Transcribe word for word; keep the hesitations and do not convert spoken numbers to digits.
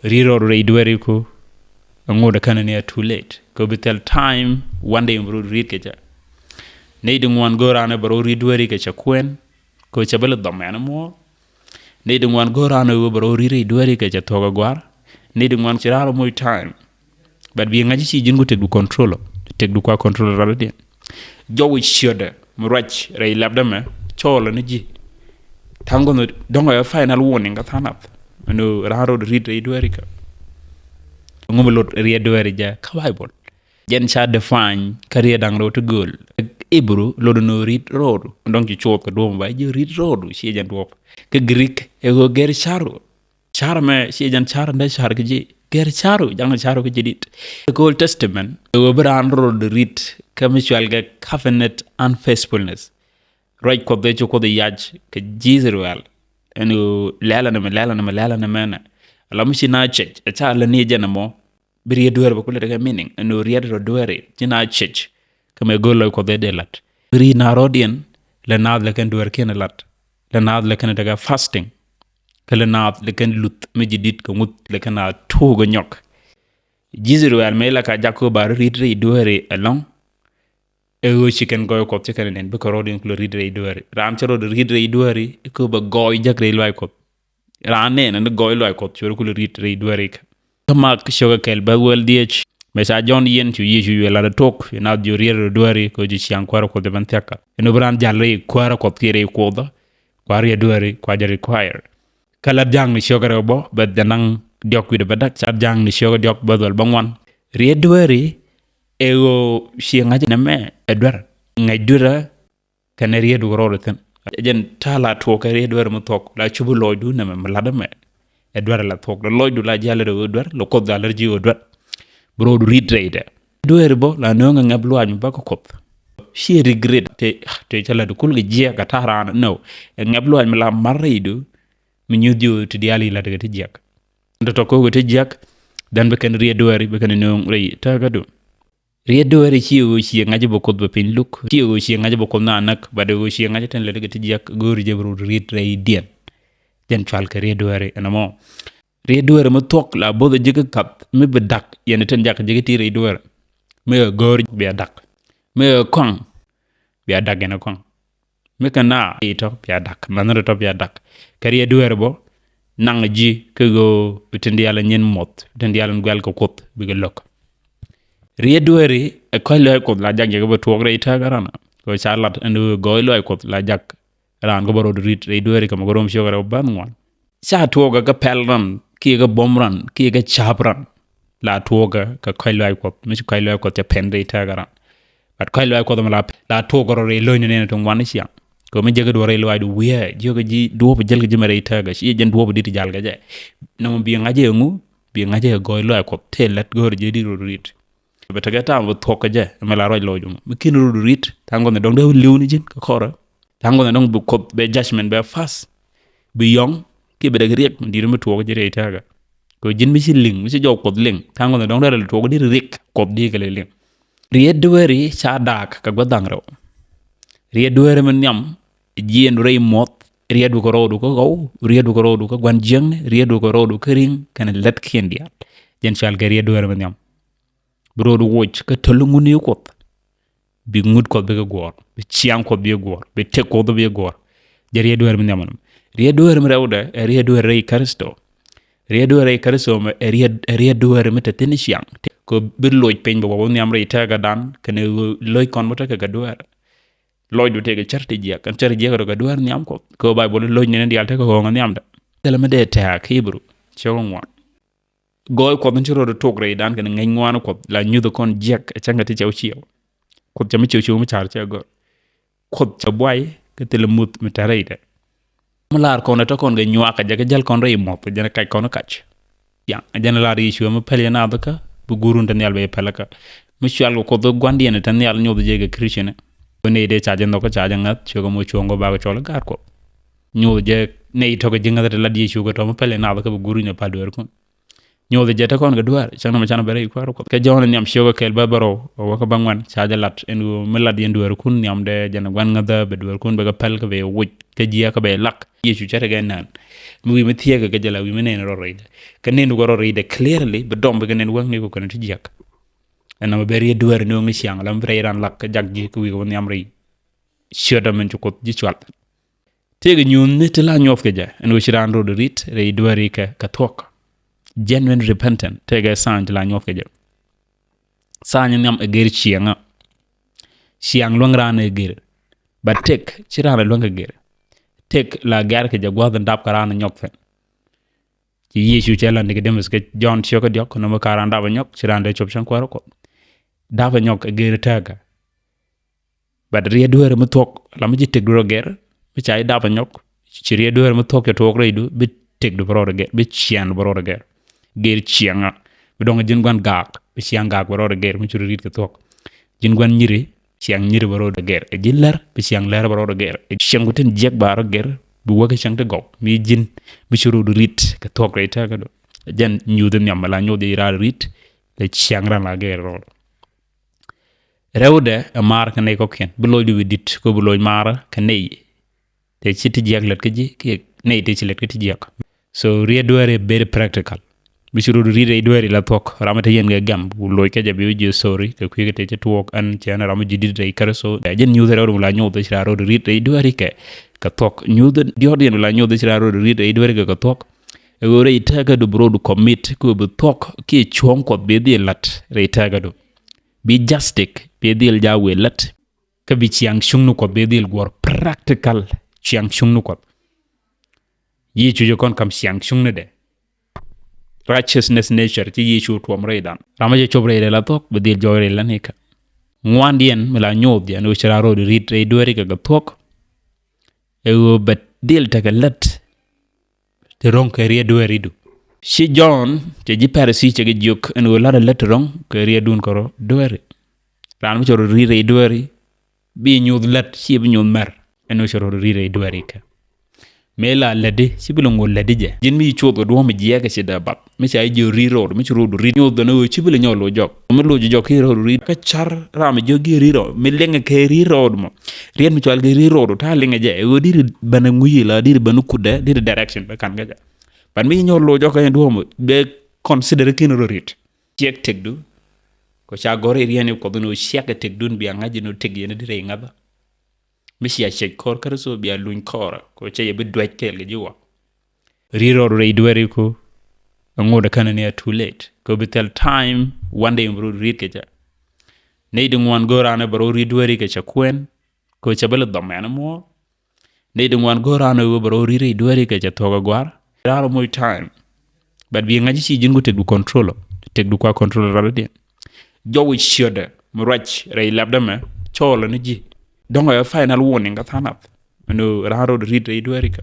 Ri̱t rɔɔdu rɛy dueeriku, ɛŋu dee känɛ ni a too late. Kɛ bi thil time, one day mi bi rɔɔdu ri̱t kɛ jɛ. Nɛy ti ŋuan go̱o̱r raan ɛ bɛ rɔɔdu ri̱t dueeri kɛ cɛ kuɛn, kɛ cɛ bi lɛ dhɔm ɛn muɔ̱ɔ̱r. Nɛy ti ŋuan go̱o̱r raan ɛ bɛ rɔɔdu ri̱t rɛy dueeri kɛ cɛ thuɔ̱k ɛ gua̱a̱r. Nɛy ti ŋuan ci raan ɛ moc time. But bi ŋa̱c ci ji̱n ku tëkdu control, tëkdu kua control rɔɔdu diɛn. Jɔw i̱ ciötdɛ mi ruac rɛy lapdä mɛ cɔɔl ni ji̱. Tha̱a̱ŋ guɔ̱n dɔ̱ŋ ɛ final warning kä tha̱a̱ŋ nath. Ɛn ɣöö raan rɔɔdu ri̱t rɛy dueerikä. Ŋu mi lot riɛt dueeri jɛ kä Baibol. Jɛn ca define kä riɛt da̱ŋ rɛw ti gööl. Ibru lot ɛn ɣöö ri̱t rɔɔdu. Dɔ̱ŋ ci cuɔth kɛ duɔ̱ɔ̱p ba ji̱ ri̱t rɔɔdu, ciɛ jɛn duɔ̱ɔ̱p. Kä Greek ɛ ɣöö gɛr ca̱ru. Ca̱r mɛ ciɛ jɛn ca̱r, dee ca̱r kä ji̱. Gɛr ca̱ru, jaŋ ca̱ru kä ji̱ di̱t. Kä Old Testament ɛ ɣöö bi raan rɔɔdu ri̱t kä mi cual kɛ covenant unfaithfulness. Ruac Kuɔth ëë ci Kuoth ɛ yac kɛ ji̱ Israel. Ɛn ɣöö lɛlɛ nɛmɛ, lɛlɛ nɛmɛ, lɛlɛ nɛmɛ nɛ. Ala mi ci na cɛc, ɛ ca lɛ ni jɛn ɛmɔ. Bi riet dueeri bɛ kulɛ tekɛ meaning. Ɛn ɣöö riet rɔ dueeri, ci na cɛc. Kä mɛ go̱o̱r lɔc Kuɔth ëë dee la̱t. Bi riet na rɔɔdiɛn, lɛ naath lɛ kɛn dueerkiɛn ɛ la̱t. Lɛ naath lɛ kɛn tekɛ fasting. Kä lɛ naath lɛ kɛn luth mi ji̱ di̱t kɛ ŋuth lɛ kɛn a tuuk ɛ nyɔk. Ji̱ Israel mëë la ka jak kä ba rɔ riet rɛy dueeri ɛlɔ̱ŋ. Ɛ ɣöö ci kɛn gɔɔy Kuɔth ci kɛn ɛ nɛn bikɛ rɔɔdiɛn kulɛ ri̱t rɛy dueeri. Raan cä rɔɔdɛ ri̱t rɛy dueeri, kä bɛ gɔɔy jäk rɛy luaac Kuɔth. Raan nɛn ni gɔɔy luaac Kuɔth, cuɛ rɔ kulɛ ri̱t rɛy dueeri kä. Kä Mak cio̱kä kɛl bäth wäl dhieec. Mëë ca Jɔ̱ɔ̱n yiɛn cu Yecu cuɛ lat ɛ tok, cuɛ naath jiök riet rɛy dueeri, kä ci ciaŋ kuäärä Kuɔth ɛ ben thia̱kä. Ɛn ɣöö bi raan ja̱l rɛy kuäärä Kuɔth kiɛ rɛy Kuoth, kua riet dueeri, kua jɛ require. Kä Lät Ja̱a̱ŋ ni cio̱kä rɛw bä, bäth jɛ naŋ diɔ̱k wi̱cdɛ bädäk, ca Lät Ja̱a̱ŋ ni cio̱kä diɔ̱k bäth wäl bäŋuan. Riet dueeri, ɛ ɣöö ciɛ ŋa̱c nɛmɛ ɛ duer. Ŋäc duerä kɛnɛ riet wä rɔɔdɛ thi̱n. Jɛn ta̱a̱ la tuɔɔk kɛ riet dueeri mi thuɔ̱k, la cup lɔcdu nɛmɛ mi la̱t ɛmɛ. Ɛ duerä la thuɔ̱k, la lɔcdu la ji̱ a lät ɛ ɣöö duer, la Kuoth la lät ji̱ ɣöö duer. Bi rɔɔdu riet rɛydɛ. Dueeri bä, la nööŋɛ ŋɛp luaac mi bä kä Kuoth. Ciɛ regret, te, te cä lät kul kɛ jiɛk kɛ ta̱a̱ raan, no. Ɛ ŋɛp luaac mi la mar rɛydu, mi nyuth ji̱ ɣöö ti diaal i̱ la̱t kɛ ti jiäk. Tɔ̱tɔ̱ ko̱o̱k kɛ ti jiäk, then bi kɛn riet dueeri, bi kɛn nööŋ rɛy tääkädu. Riet dueeri ciɛ ɣöö ciɛ ŋa̱c bɛ Kuoth bɛ piny luk, ciɛ ɣöö ciɛ ŋa̱c bɛ Kuoth na näk, but ɣöö ciɛ ŋa̱c tin lät kɛ ti jiäk, go̱o̱ri jɛ bi rɔɔdu riet rɛydiɛn. Jɛn cual kɛ riet dueeri ɛn ɛmɔ. Riet dueeri mi thuɔ̱k la bo̱th ji̱ kä kath, mi bi da̱k, yɛn tin jak ji̱ kä ti rɛy dueeri. Mi ɛ go̱o̱r bia da̱k. Mi ɛ kɔaŋ, bia da̱k yɛn ɛ kɔaŋ. Mi kɛ na i̱ tɔ̱ bia da̱k, mɛnh rɔ tɔ̱ bia da̱k. Kɛ riet dueeri bä, naŋ ji̱ kä ɣöö bi tin diaal nyin muɔth, bi tin diaal guɛl kɛ Kuoth, bikɛ lo̱k. Riet dueeri ɛ kɔ̱c luaac Kuɔth la jak jɛ kɛ bä tuɔɔk rɛy tääkä ran. Kɛ ca lat ɛn ɣöö gɔɔy luaac Kuɔth la jak ran kɛ bä rɔɔdu riet rɛy dueeri kɛ mɛ kɛ Rom cio̱kä rɛw bäth ŋuan. Ca tuɔɔk kɛ kɛ pɛl ran, kiɛ kɛ buɔ̱m ran, kiɛ kɛ ca̱a̱p ran. La tuɔɔk kɛ kɛ kɔ̱c luaac Kuɔth, mi ci kɔ̱c luaac Kuɔth cɛ pɛn rɛy tääkä ran. But kɔ̱c luaac Kuɔth mi la, la tuɔɔk kɛ rɔ rɛy lo̱cni nɛn ti ŋuan ni ciaŋ. Kɛ mi jek duɔ̱ɔ̱r rɛy luaacdu wiee, jiök ji̱ duɔ̱ɔ̱p jäl kɛ ji̱ mɛ rɛy tääkä, ci jɛn duɔ̱ɔ̱p di̱t jäl kɛ jɛ. Nɔmɔ bi ŋa̱c jɛ ŋu, bi ŋa̱c jɛ gɔɔy luaac Kuɔth, tëë lät go̱o̱r jɛ di̱t rɔɔdu riet. Bɛ tekɛ ta̱a̱ bɛ thuɔ̱k kɛ jɛ, ɛmɛ la ruac lɔcdu mɔ. Mi kin rɔɔdu riet, ta̱a̱ ŋuɔ̱th ni dɔ̱ŋ dee li̱w ni ji̱n kɛ kɔrɛ. Ta̱a̱ ŋuɔ̱th ni dɔ̱ŋ bi Kuoth bɛ judgment bɛ pass. Bi yɔ̱ŋ, kiɛ bi dek riɛk, mi di̱t mi tuɔɔk jɛ rɛy tääkä. Kɛ ji̱n mi ci liŋ, mi ci jɔw Kuɔth liŋ. Ta̱a̱ ŋuɔ̱th ni dɔ̱ŋ dee lɛ tuɔɔk di̱t riɛk, Kuɔth di̱t kɛ lɛ liŋ. Riet dueeri ca daak kɛ gua̱th da̱ŋ rɛw. Riet dueeri mi nhiam, jiɛn rɛy muɔth, riet wä kɛ rɔɔdu kä ɣɔw, riet wä kɛ rɔɔdu kä gua̱n jiäkni, riet wä kɛ rɔɔdu kä ri̱ŋ, kɛnɛ lätkiɛn diaal. Jɛn cual kɛ riet dueeri mi nhiam. Bi rɔɔdu woc kä töl ŋuni Kuɔth. Bi ŋut Kuɔth bikɛ guɔ̱ɔ̱r, bi ciaŋ Kuɔth bikɛ guɔ̱ɔ̱r, bi tëk Kuɔth bikɛ guɔ̱ɔ̱r. Jɛ riet dueeri mi nhiam ɛnɔ. Riet dueeri mi rɛwdɛ, ɛ riet dueeri rɛy Kritho. Riet dueeri rɛy Kritho mɛ, ɛ riet, ɛ riet dueeri mi te thi̱n ciaŋ. Kɛ bi loc piny bɛ wä wä nhiam rɛy tɛɛkädan, kɛnɛ loc kɔn mi tekɛ kɛ dueer. Lɔcdu tëëkɛ cär ti jiäk, kɛn cär ti jiäk rɔ kɛ dueer nhiam Kuɔth. Kɛ Baibol loc ni ni diaal tekɛ ɣɔ̱ɔ̱ŋ nhiamdɛ. Thilɛ mi dee tɛ̈ɛ̈k Hibru, cio̱k ŋuan. Gɔɔy Kuɔth in ci rɔɔdu tok rɛydan kɛnɛ ŋäc ŋuan Kuɔth la nyuth kɔn jiäk ɛ cäŋ kɛ ti cɛw ciɛw. Kuɔth cɛ mi ciɛw ciɛw mi ca̱r cɛ gör. Kuɔth cɛ buay kɛ thilɛ muth mi te rɛydɛ. Mi laar kɔn ɛ tɔ kɔn kɛ nyuak kɛ jɛ kɛ jäl kɔn rɛy muɔth kɛ jɛn kac kɔn kac. Yaŋ ɛ jɛn laar Yecu mi pɛl yɛ naath kä bi guurun te nhial bɛ yɛ pɛl kä. Mi cual kɛ Kuɔth gua̱ndiɛn te nhial nyoth jɛ kɛ Christian. Kɛ nɛy dee ca jɛ nhɔk kä ca jɛ ŋäth cuɛ kɛ mɔ cuɔ̱ŋ kɛ bakɛ cɔl ɛ gaat Kuɔth. Nyoth jɛ nɛy tɔ̱ kɛ ji̱ ŋäth te lat Yecu kɛ tɔ mi pɛl yɛ naath kä bi guurun ɛ pal dueerkun. Nyuɔth jɛ te kɔn kɛ dueer, cäŋ nɔmɔ canɛ bɛ rɛy kuäär Kuɔth. Kɛ Jɔ̱ɔ̱n nhiam ciökä kɛɛl bä bärɔw, ɛ wä kä bä ŋuan, ca jɛ lat ɛn ɣöö mi lat yɛn dueerikun nhiamdɛ jɛn ɛ gua̱n ŋäthä, bɛ dueerikun bɛ kɛ päl kä bɛ woc, kä jiäkä bɛ lak. Yecu cä tekɛ nään. Mi wi̱i̱ mi thieekä kɛ jɛ la wi̱i̱ mi nɛn rɔ rɛydɛ. Kɛ nɛn wä rɔ rɛydɛ clearly, bi dɔm bi kɛ nɛn wäŋni kɛ kɛn ti jiäk. Ɛn nɔmɔ bɛ riet dueer ni wäŋni ciaŋ, la mi bi rɛy ran lak kɛ jak ji̱ kɛ wi̱i̱ kɛ wä nhiam rɛy. Ciötdä min ci Kuoth ji̱ cual. Tëëkɛ nyuuthni ti la nyuɔth kɛ jɛ, ɛn ɣöö ci raan rɔɔdɛ ri̱t rɛy dueeri kɛ, kɛ thuɔ̱k. Genuine repentant, tëëkɛ sign ti la nyuɔth kɛ jɛ. Sign nhiam ɛ gër ciɛŋä. Ciaŋ luäŋ raan ɛ gër. But tëk, ci raan ɛ luäŋ kɛ gër. Tëk la gɛ̈r kɛ jɛ gua̱th in dap kɛ raan ɛ nyɔk thi̱n. Ci Yecu cɛ la Nicodemus kɛ Jɔ̱ɔ̱n ciökä diɔ̱k, nɔmɔ ka raan dap ɛ nyɔk, ci raan dee cop cäŋ kuäär Kuɔth. Dap ɛ nyɔk ɛ gër tëëkä. But riet dueeri mi thuɔ̱k, la mi ci tëkdu rɔ gɛr, mi ca ji̱ dap ɛ nyɔk, ci riet dueeri mi thuɔ̱k cɛ tuɔɔk rɛydu, bi tëkdu bɛ rɔɔdɛ gɛr, bi ciɛŋdu bɛ rɔɔdɛ gɛr. Gɛr ciɛŋä, bi dɔ̱ŋ ji̱n gua̱n gaak, bi ciaŋ gaak bɛ rɔɔdɛ gɛr, mi ci rɔ ri̱t kɛ thuɔ̱k. Ji̱n gua̱n nyiri, ciaŋ nyiri bɛ rɔɔdɛ gɛr. Ɛ ji̱n lär, bi ciaŋ lär bɛ rɔɔdɛ gɛr. Ɛ ciaŋ ku tin jiäk ba rɔ gɛr, bi wäk ɛ ciaŋ ti gɔw, mi ji̱n, bi ci rɔɔdu ri̱t kɛ thuɔ̱k rɛy tëkädu. Jɛn nyuuth nhiam la nyuuth ji̱ raan ri̱t, lɛ ciaŋ raan la gɛr rɔɔdu. Rɛwdɛ ɛ maar kä nɛy kɔ̱kiɛn, bi locdu wi̱i̱ di̱t, kɛ bi loc maar kä nɛy tëë ci ti jiäk lät kä ji̱, kiɛ nɛy tëë ci lät kä ti jiäk. So riet dueeri very practical. Mi ci rɔɔdu ri̱t rɛy dueeri la thuɔ̱k, ram mi te yɛn kɛ gɛm, ku loc kɛ jɛ bi wä ji̱ sorry, kɛ kui̱ kɛ tëë ci tuɔɔk ɛn cɛ ɛn ram mi ji̱ di̱t rɛy Kritho. Jɛn nyuuth rɛwdɛ mi la nyuuth ci raan rɔɔdu ri̱t rɛy dueeri kɛ, kɛ thuɔ̱k. Nyuuth diɔ̱ɔ̱t yɛn mi la nyuuth ci raan rɔɔdu ri̱t rɛy dueeri kɛ, kɛ thuɔ̱k. Ɛ ɣöö rɛy tëkädu bi rɔɔdu commit, kɛ ɣöö bi thuɔ̱k kiɛ cuɔ̱ɔ̱ŋ Kuɔth bi dhil la̱t rɛy tëkädu. Bi justice, bi dhil ja wëë lät. Kä bi ciaŋ cuŋni Kuɔth bi dhil guɔ̱r practical ciaŋ cuŋni Kuɔth. Yecu jɛ kɔn kam ciaŋ cuŋnidɛ. Righteousness nature ci Yecu tuɔm rɛydan. Ram mi cɛ cop rɛydɛ la thuɔ̱k, bi dhil jɔɔc rɛy lätnikä. Ŋuandiɛn mi la nyuuth jɛ, ɛn ɣöö ci raan rɔɔdu ri̱t rɛy dueeri kɛ, kɛ thuɔ̱k. Ɛ ɣöö bɛ dhil tekɛ lät ti ro̱ŋ kɛ riet dueeridu. Ci Jɔ̱ɔ̱n, cɛ ji̱ Pɛrɛsi cɛ kɛ jiök ɛn ɣöö la̱tdɛ lät ti ro̱ŋ kɛ rietdun kɛ rɔ dueeri. Raan mi cɛ rɔ ri̱t rɛy dueeri, bi nyuuth lät, ci bi nyuuth mɛr. Ɛn ɣöö cɛ rɔ ri̱t rɛy dueeri kɛ. Mëë la lätdi, ci bi lɛ ŋot lätdi jɛ. Ji̱n mi ci cuɔth kɛ duɔ̱ɔ̱p mi jiɛɛk kɛ ci dee bath. Mi ca ji̱ jiök ri̱t rɔɔdu, mi ci rɔɔdu ri̱t nyuuth ɛn ɣöö ci bi lɛ nyɔk loc jɔk. Mi loc jɔk ki rɔɔdu ri̱t. Kä car ram mi jiök ji̱ ri̱t rɔɔdu, mi liŋɛ kɛ ri̱t rɔɔdu mɔ. Riet mi cɔal kɛ ri̱t rɔɔdu, ta̱a̱ liŋɛ jɛ, ɛ ɣöö di̱t ben ɛ ŋui̱c ila, di̱t ben ɛ kutdɛ, di̱t direction bɛ ka̱n kä jɛ. But mi nyɔk loc jɔk kä ɛn duɔ̱ɔ̱p mɔ, bɛ consider ki̱n rɔ ri̱t. Ciɛk tëkdu, kɛ ca gɔ̱r i̱ riɛn i̱ Kuɔth ni ɣöö ciɛk kɛ tëkdun bia ŋa̱c ji̱n ɣöö tëk yɛn di̱t rɛy ŋäthä. Mi cia ciɛc kɔr Kritho bia luny kɔrä, kɛ cɛ yɛ bi duec kɛɛl kɛ ji̱ wä. Ri̱t rɔɔdu rɛy dueeriku, ɛ ŋot ɛ känɛ ni a too late. Kɛ bi thil time, one day mi bi rɔ ri̱t kɛ jɛ. Nɛy ti ŋuan go̱o̱r raan ɛ bɛ rɔ ri̱t dueeri kɛ cɛ kuɛn, kɛ cɛ bi lɛ dhɔm ɛn muɔ̱ɔ̱r. Nɛy ti ŋuan go̱o̱r raan ɛ bɛ rɔ ri̱t rɛy dueeri kɛ cɛ thuɔ̱k ɛ gua̱a̱r. Raan ɛ moc time. But bi ŋa̱c ci ji̱n ku tëkdu control. Tëkdu kua control rɔɔdiɛn. Jɔw i̱ ciötdɛ mi ruac rɛy lɛpdä mɛ, cɔɔl ni ji̱. Dɔ̱ŋ ɛ final warning kä tha̱a̱ŋ nath. Ɛn ɣöö raan rɔɔdu ri̱t rɛy dueerikä.